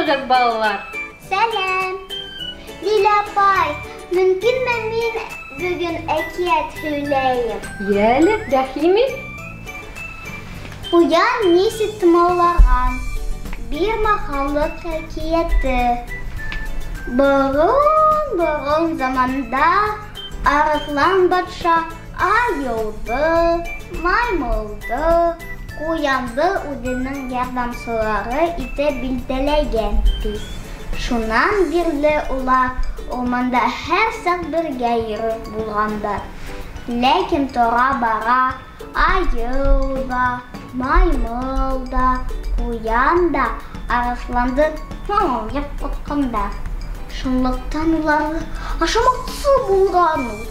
Һаумыһығыҙ, балалар! Сәләм! Лилә апай, мөмкинме мин бөгөн әкиәт һөйләйем? Йәле, рәхим ит. Ҡуян нисек тымаулаған? Бирма халыҡ әкиәте. Борон-борон заманда Арыҫлан батша айыуҙы, маймылды, ҡуянды үҙенең ярҙамсылары итеп билдәләгән, ти. Шунан бирле улар урманда һәр саҡ бергә йөрөр булғандар. Ләкин тора-бара айыу ҙа, маймыл да, ҡуян да арыҫланды ҡурҡытҡандар. Шунлыҡтан уларҙы ашамаҡсы булған ул.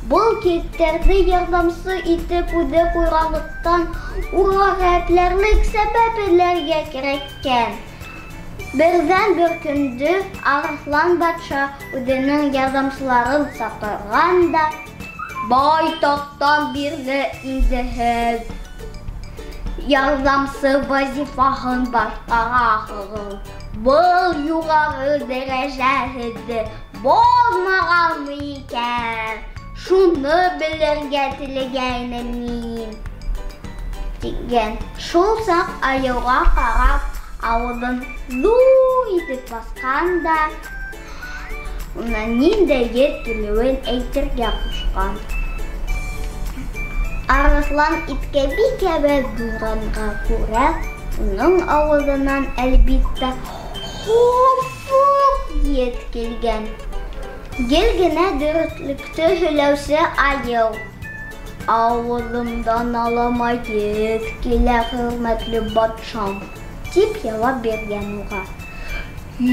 Был кейектәрҙе ярҙамсы итеп үҙе ҡуйғанлыҡтан уға ғәйепләрлек сәбәп эҙләргә кәрәккән. Берҙән-бер көндө Арыҫлан батша үҙенең ярҙамсыларын саҡырған да, байтаҡтан бирле инде һеҙ ярҙамсы вазифаһын башҡараһығыҙ. Был юғары дәрәжә һеҙҙе боҙмағанмы икән? Шуны белергә теләгәйнем мин, тигән. Шул саҡ айыуға ҡарап, ауыҙын ҙур итеп асҡан да, унан ниндәй еҫ килеүен әйтергә ҡушҡан. Арыҫлан иткә бик әүәҫ булғанға күрә, уның ауыҙынан, әлбиттә, һаҫыҡ еҫ килгән. Гел генә дөрөҫлөктө һөйләүсе айыу: Ауыҙымдан алама еҫ килә, хөрмәтле батшам, тип яуап биргән уға.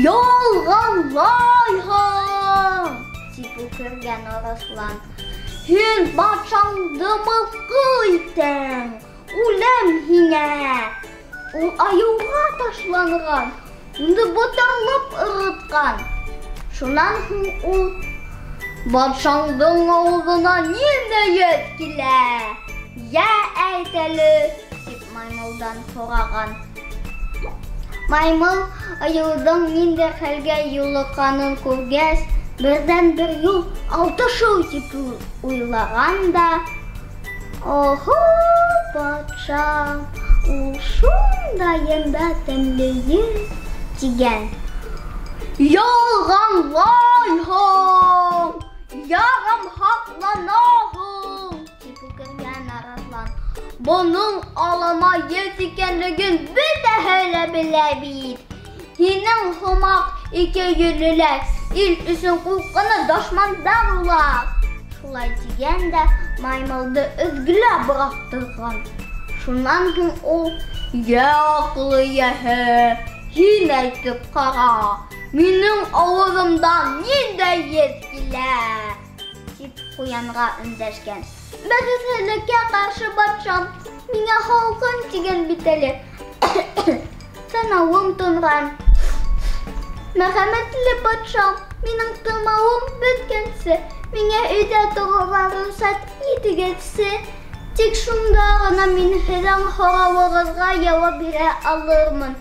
Ялғанлайһың, тип үкергән арыҫлан. Һин батшаңды мыҫҡыл иттең, үлем һиңә. Ул айыуға ташланған, уны ботарлап ырғытҡан. Шунан һуң ул: Батшаңдың ауыҙына ниндәй еҫ килә? Йә, әйт әле, тип маймылдан һораған. Маймыл айыуҙың ниндәй хәлгә юлыҡҡанын күргәс, берҙән-бер юл алтышыу тип уйлаған да: Оһо, батшам, ул шундайын да тәмле еҫ, тигән. Ялғанлайһың, ярымһаҡланаһың, тип үкергән арыҫлан. Бының алама еҫ икәнлеген бөтәһе лә белә бит. Һинең һымаҡ ике йөҙлөләр ил өсөн ҡурҡыныс дошмандар улар. Шулай тигән дә маймылды өҙгөләп быраҡтырған. Шунан һуң ул: Йә, аҡыл эйәһе, һин әйтеп ҡара, минең ауыҙымдан ниндәй еҫ килә? Тип ҡуянға өндәшкән. Бәхетһеҙлеккә ҡаршы, батшам, миңә һалҡын тигән бит әле. Танауым тонған. Мәрхәмәтле батшам, минең тымауым бөткәнсе, миңә өйҙә торорға рөхсәт итегеҙсе. Тик шунда ғына мин һеҙҙең һорауығыҙға яуап бирә алырмын.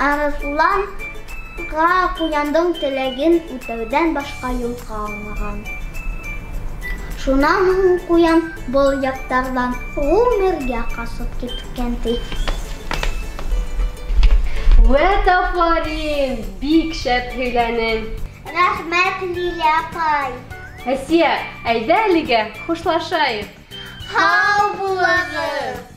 Арыҫланға ҡуяндың теләген үтәүҙән башҡа юл ҡалмаған. Шунан һуң ҡуян был яҡтарҙан ғүмергә ҡасып киткән, ти. Вәт афарин, бик шәп һөйләнең. Рәхмәт, Лилә апай. Әсиә, әйҙә әлегә хушлашайыҡ. Һау булығыҙ.